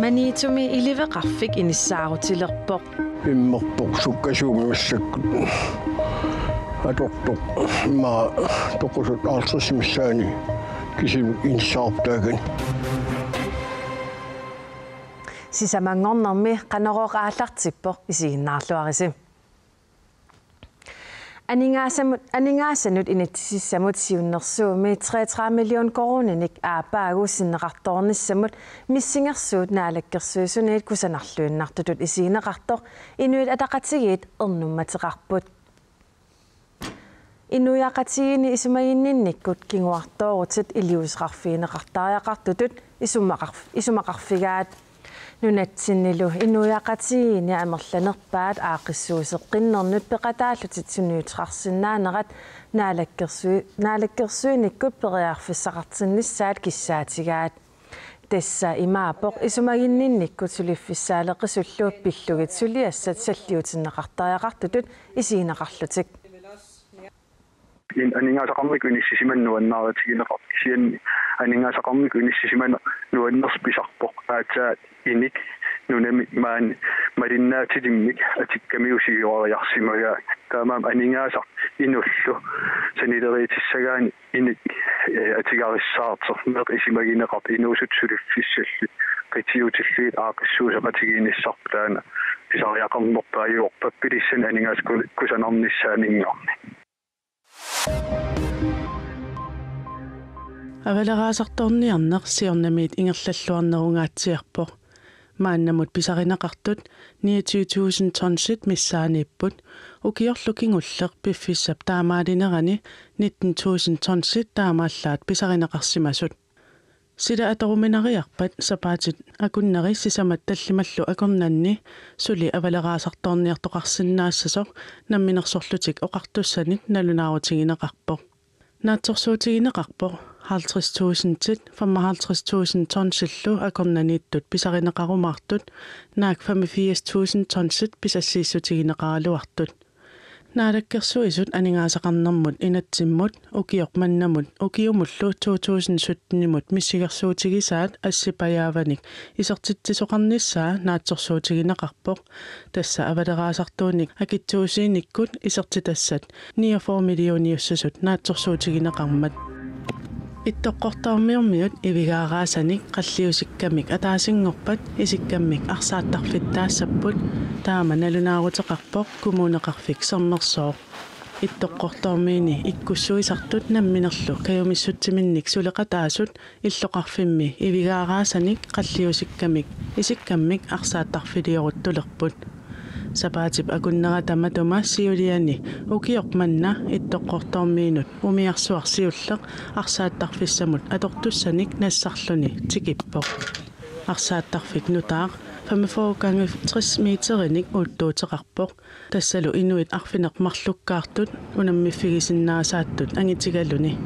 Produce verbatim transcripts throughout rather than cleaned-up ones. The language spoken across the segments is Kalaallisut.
Maniitsumi iliveqarfik inissaarutilerpoq. Immerpoq sukkasuumik massakkut atortoq, immaqa toqusut halvtreds missaani kisimik inissaarput taakani. Sisamanngornermi Qanorooq aallartippoq, isiginnaarluarisi. Aningaasamut, aningaasanut inatsisissamut siunnersuummi treogtredive million koruuninik aappaagu sinneqartoornissamut missingersuut Naalakkersuisuniit kusanarluinnartutut isigineqartoq Inuit Ataqatigiit ernummateqarput. Inuiaqatigiinni isumaginninnikkut kinguartoorutit iliuuseqarfigineqartariaqartutut isumaqarf-, isumaqarfigaat. Nunatsinnilu inuiaqatigiinni amerlanerpaat aaqqissuusseqqinnernut peqataallutik sunniuteqarsinnaanerat Naalakkersui-, Naalakkersuinikkut periarfissaqartinnissaat kissaatigaat. Tassa imaappoq isumaginninnikkut suliffissaaleqisullu pillugit suliassat salliutinneqartariaqartutut isigineqarlutik. In-, aningaasaqarnikkut inissisimaneq nuannaarutigineqarpoq. Kisianni aningaasaqarnikkut inissisimaneq nuannersut pisarpoq. Aatsaat inik nunami maani malinnaatilimmik atikkamiuk siuariarsimagaa. Taamaammat aningaasaq inullu sanileriitissagaanni inik, eh, atugarissaartoq, meeqqat isumagineqartut, inuusuttut suliffissallutik qitiutillugit aaqqissuusseqatigiinnissarput taanna pisariaqarnerpaajuvoq, pappilissani aningaasat ku-, kusanarnissaanninngaanniit. Avaleraasartoorniarneq siornamiit ingerlalluarnerungaatsiarpoq. Maannamut pisarineqartut niogtyve tusind tonsit missaaniipput, ukiorlu kingulleq piffissap taamaalinerani nitten tusind tonsit taamaallaat pisarineqarsimasut. Sila atoruminariarpat sapaatit akunneri sisamat tallimallu akornanni suli avaleraasartoorniartoqarsinnaassasoq Namminersorlutik Oqartussanit nalunaarutigineqarpoq. Naatsorsuutigineqarpoq halvtreds tusindit femoghalvtreds tusind tonsillu akornanniittut pisarineqarumaartut, naak femogfirs tusind tonsit pisassiissutigineqaraluartut. Naalakkersuisut aningaasaqarnermut inatsimmut ukioq mannamut ukiumullu to tusind syttenimut missingersuutigisaat assipajaavanik isertitsisoqarnissaa naatsorsuutigineqarpoq. Tassa avaleraasartuunik akitsuusiinikkut isertitassat niogfyrre millioniussasut naatsorsuutigineqarmat. Ittoqqortoormiormiut ivigaaraasanik qalliusikkamik ataasinngorpat isikkamik arsaattarfittaassapput, taama nalunaaruteqarpoq Kommuneqarfik Sermersooq. Ittoqqortoormiini ikkussuisartut namminerlu kajumissutsiminnik suleqataasut illoqarfimmi ivigaaraasanik qalliusikkamik isikkamik arsaattarfilioruttulerput. Sapaatip akunnerata matuma siuliani ukioq manna Ittoqqortoormiinut umiarsuaq siulleq arsaattarfissamut atortussanik nassarluni tikippoq. Arsaattarfik nutaaq femogfyrre gange tres meterinik uuttuuteqarpoq. Tassalu inuit arfineq-marlukkaartut-angitigaluni.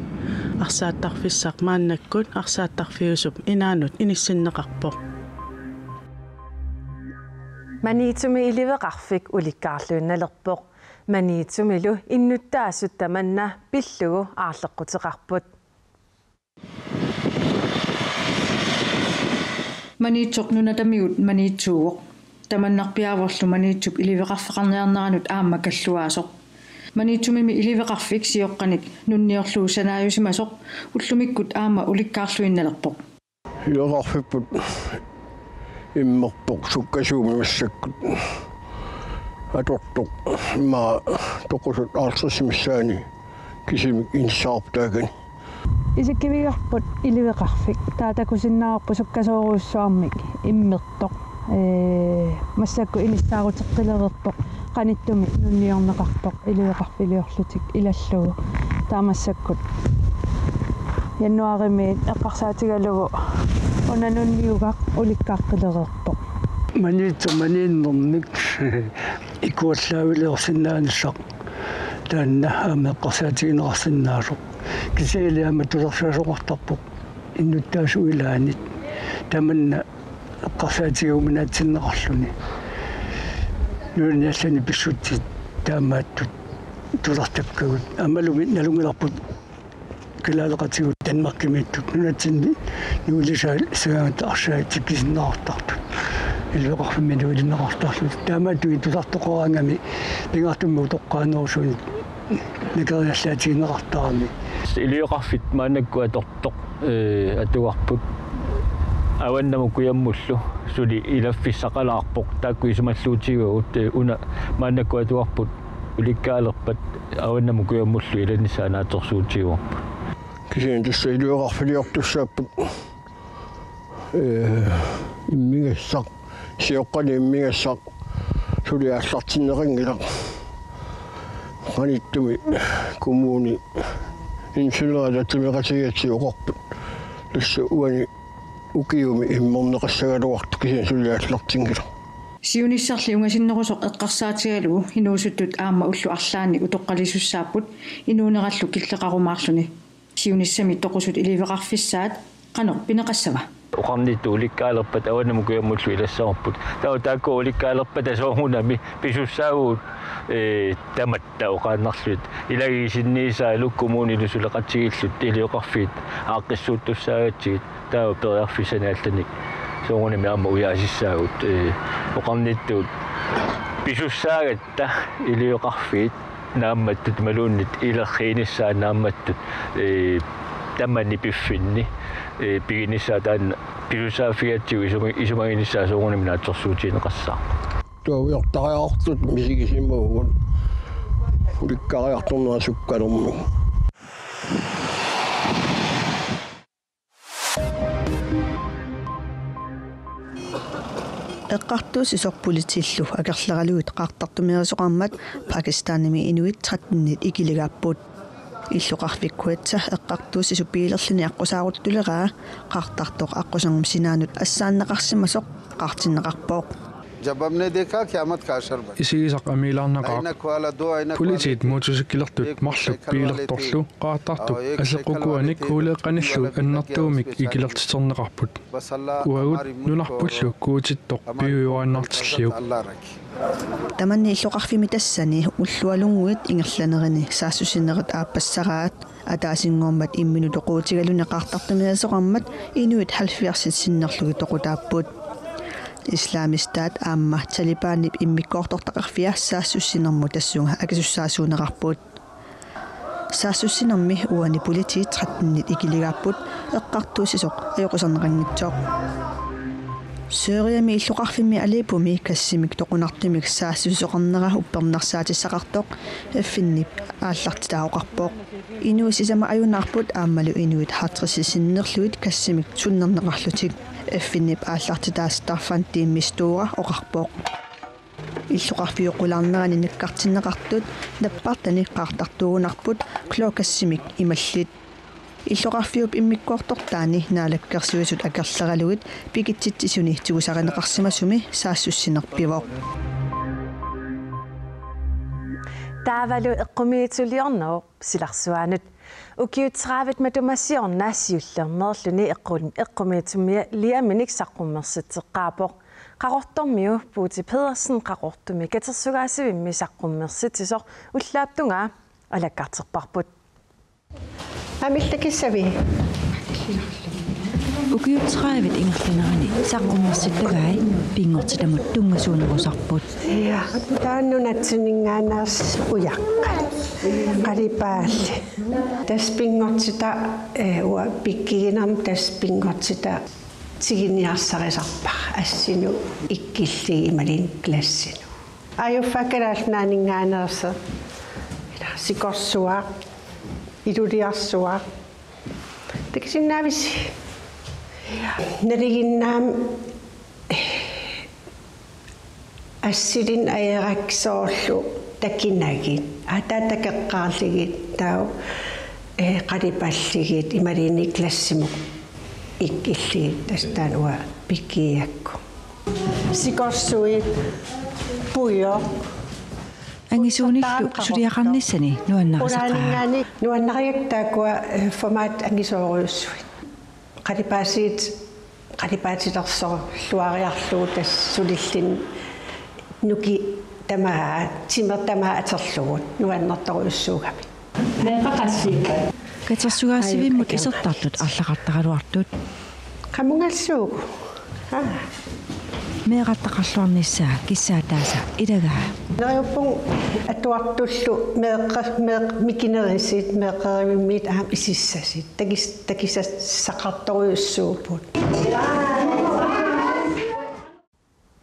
Arsaattarfissaq maannakkut arsaattarfiusup inaanut inissinneqarpoq. Maniitsumi iliveqarfik ulikkaarluinnalerpoq. Maniitsumilu innuttaasut tamanna pillugu aarleqquteqarput. Maniitsoq nunatamigut Maniitsuuvoq. Tamannarpiaavorlu Maniitsup iliveqarfeqarniarneranut aamma kalluaasoq. Maniitsumimi iliveqarfik sioqqanik nunniorlugu sanaajusimasoq ullumikkut aamma ulikkaarluinnalerpoq. Iliveqarfipput immerpoq sukkasuumik massakkut atortoq, immaqa toqusut halvtreds missaani kisimik inissaarput taakani. Isikkivigarput iliveqarfik. Taava takusinnaavarput sukkasoorujussuarmik immertoq. Ee, massakkut inissaaruteqqilereerpoq. Qanittumi nunniorneqarpoq iliveqarfiliorlutik ilallugu. Taava massakkut januaarimiit eqqarsaatigalugu una nunniugaq ulikkaaqqilereerpoq. Maniitsoq maniinnermik ikuallaaviliorsinnaanissaq taanna aamma eqqarsaatigineqarsinnaasoq. Kisianni aamma tusarsiasoqartarpoq innuttaasut ilaanni. Tamanna eqqarsaatigiuminaatsinneqarluni. Nunani allani pissutsit taamaattut tusartakkagut. Aammalumi nalunngilarput kalaaleqatigut Danmarkimiittut nunatsinni nuilisaat sagaangatta arsai tikisinnaavartartut. Ilioqarfimmi nuilineqartarlutik. Taamaattumik tusartoqaraangami pingaartumik utoqqaanerusunik nakeriallaatigineqartarami. Ilioqarfik maannakkut atortoq, ee, atugarput. Avannamut kujammullu suli ilaffissaqalaarpoq, taakku isumalluutigivagut, ee, una maannakkut atugarput ulikkaalerpat avannamut kujammullu ilanissaa naatsorsuutigivarput. Kisianni tassa ilioqarfiliortussaapput, ee, immigassaq, sioqqani immigassaq suli aallartinneqanngilaq. Qanittumi kommuni ingeniørit ataqqinaqatigiiatsiaq oqarput: Tassa uani ukiumi immerneqassagaluartoq, kisianni suli aallartinngilaq. Siunissarli ungasinnerusoq eqqarsaatigalugu inuusuttut aamma ullut arlaanni utoqqalisussaapput inuunerallu killeqarumaarluni. Siunissami toqusut ilioqarfissaat qanoq pineqassava? Oqarnittut ulikkaalerpat avannamut kujammullu ilassavarput. Taava taakku ulikkaalerpata soorunami pisussaavugut, ee, tamatta oqaannarlugit. Ilagiit sinniisaalu kommunilu suleqatigiillutik ilioqarfiit aaqqissuuttussaagatsigit. Taava periarfissanik allanik soorunami aamma ujaasissaagut, ee, oqarnittut pisussaagatta ilioqarfiit naammattut imaluunniit ilerriinissaat naammattut, ee, tamani piffinni, ee, piginissaa taanna pisussaaffigatsigu isuma-, isumaginissaa soorunami naatsorsuutigineqassaaq. Tuaviortariaqartut misigisimavugut ulikkariartornera sukkanermik. Eqqartuussisoq politiillu akerleralugit qaartartumeerisoqarmat Pakistanimi inuit trettenit ikiligaapput. Illoqarfik Quetta eqqartuussisup biilerluni aqqusaaruttuleraat qaartartoq aqquserngup sinaanut assaanneqarsimasoq qaartinneqarpoq. जब हमने देखा कि अहमद काशर बने। Isigisaq amiilaarnaqaaq. Politiit motorcykelertut marluk biilertorlu qaartartup aseqqukuanik kuuleeqqanillu annertuumik ikilertiterneqarput. Uagut nunarpullu Guutittoq piujuaannartilliuk. Tamanna illoqarfimmi tassani ullualunnguit ingerlanerini saassussinerit aappassaraat. Ataasinngormat imminut toquutigaluni qaartartumeerisoqarmat inuit halvfjerdsit sinnerlugit toqutaapput. Islamistaat aamma Talibanip immikkoortortaqarfia saassussinermut tassunga akisussaasuunerarput. Saassussinermi uani politiit trettenit ikiligaapput eqqartuussisoq ajoquserneqanngitsoq. Syriami illoqarfimmi Aleppommi gassimik toqunartumik saassussisoqarnera uppernarsaatissaqartoq F N-ip aallartitaa oqarpoq. Inuit sisamat ajunaarput aammalu inuit halvtredsit sinnerlugit gassimik sunnerneqarlutik. F N-ip aallartitaa Staffan de Mistura oqarpoq. Illoqarfiup qulaarnerani nakkartinneqartut nappartani qaartartuugunarput kloakassimik imallit. Illoqarfiup immikkoortortaani Naalakkersuisut akerleralugit pikitsitsisuni tigusarineqarsimasumi saassussineq pivoq. Taavalu eqqumiitsuliornerup silarsuaanut. Ukiut tredive matuma siorna siullermeerluni eqqu-, eqqumiitsumialiaminik saqqummersitseqqaarpoq. Qaqortormiu Buuti Pedersen Qaqortumi katersugaasivimmi saqqummersitsisoq ullaap tungaa alakkarterparput. Amillakissavi. Ukiut tredive ingerlanerani saqqummersittagai pinngortitamut tunngasuunerusarput. Ja, taanna nunatsinninngaanneersoq ujaqqat. Qalipaallit. Tassa pinngortitaq, eh, uanga pikkiginermi tassa pinngortitaq tiguniarsarisarpara assinut ikkillugit imaluunniit glassinut. Aajuffa Kalaallit Nunaanninngaanneersoq. Ila sikorsuaq, iluliarsuaq. Takusinnaavisi? Nalinginnaasumik assilinnut ajorakkit soorlu takunagit. Ataa takoqqaarlugit taava, eh, qalipallugit imaluunniit glassimut ikkillugit, tassa taanna uanga pikkugigakku. Sikorsuit, pujoq. Angisuunillu suliaqarnissani nuannarisaqaaq. Ulaaninngaanniit nuannarigakku taakkua, eh, format angisoorujussuit. Qalipaasigit, qalipaatilersorluariarlugu tassa sulillugu nuki Tamaat, timer tamaat atorlugu nuannertorujussuugami. Meeqqat qassiippat? Katersugaasivimmut isertartut aallaqartaraluartut. Qamungalluugu. Aa. Meeqqattaqarluarnissaa kissaataasa ilagaa. Neriuppunga atuartullu meeqqa-, meeq-, mikinerisut, meeqqerivimmit aamma isissasut. Takis-, takisassaqartorujussuupput.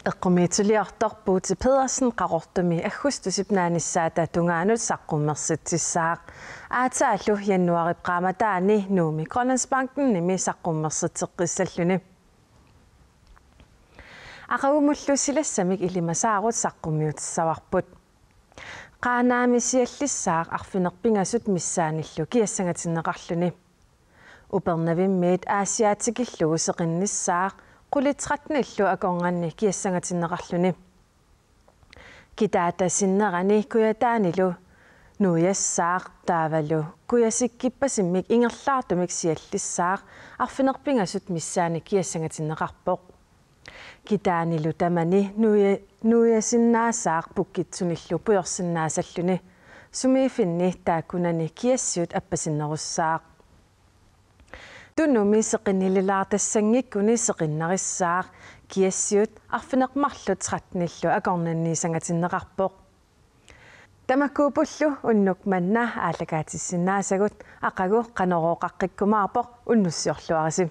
Eqqumiitsuliortoq Buti Pedersen Qaqortumi aggustusip naanissaata tungaanut saqqummersitsissaaq. Aatsaallu januaarip qaammataani Nuummi Grønlandsbankenimi saqqummersitseqqissalluni. Aqagumullu silassamik ilimasaarut saqqummiutissavarput. Qaanaami siallissaaq arfineq-pingasut missaanillu kiassangatinneqarluni. Upernavimmiit Aasiaat tikillugu seqinnissaaq qulit tretten-illu akornanni kiassangatinneqarluni. Kitaata sinnerani Kujataanilu nuiassaaq taavalu kujasikkipasimmik ingerlaartumik siallissaaq arfineq-pingasut missaanni kiassangatinneqarpoq. Kitaanilu tamani nuia-, nuiasinnaasaaq pukkitsunillu pujorsinnaasalluni. Sumiiffinni taakkunani kiassiut appasinnerussaaq. Tunumi seqinnililaartassanngikkuni seqinnarissaaq kiassiut arfineq-marluk tretten-illu akornanniissangatinneqarpoq. Tamakkuuppullu unnuk manna aallakaatissinnaasagut, aqagu Qanorooqaqqikkumaarpoq, unnussiorluarisi.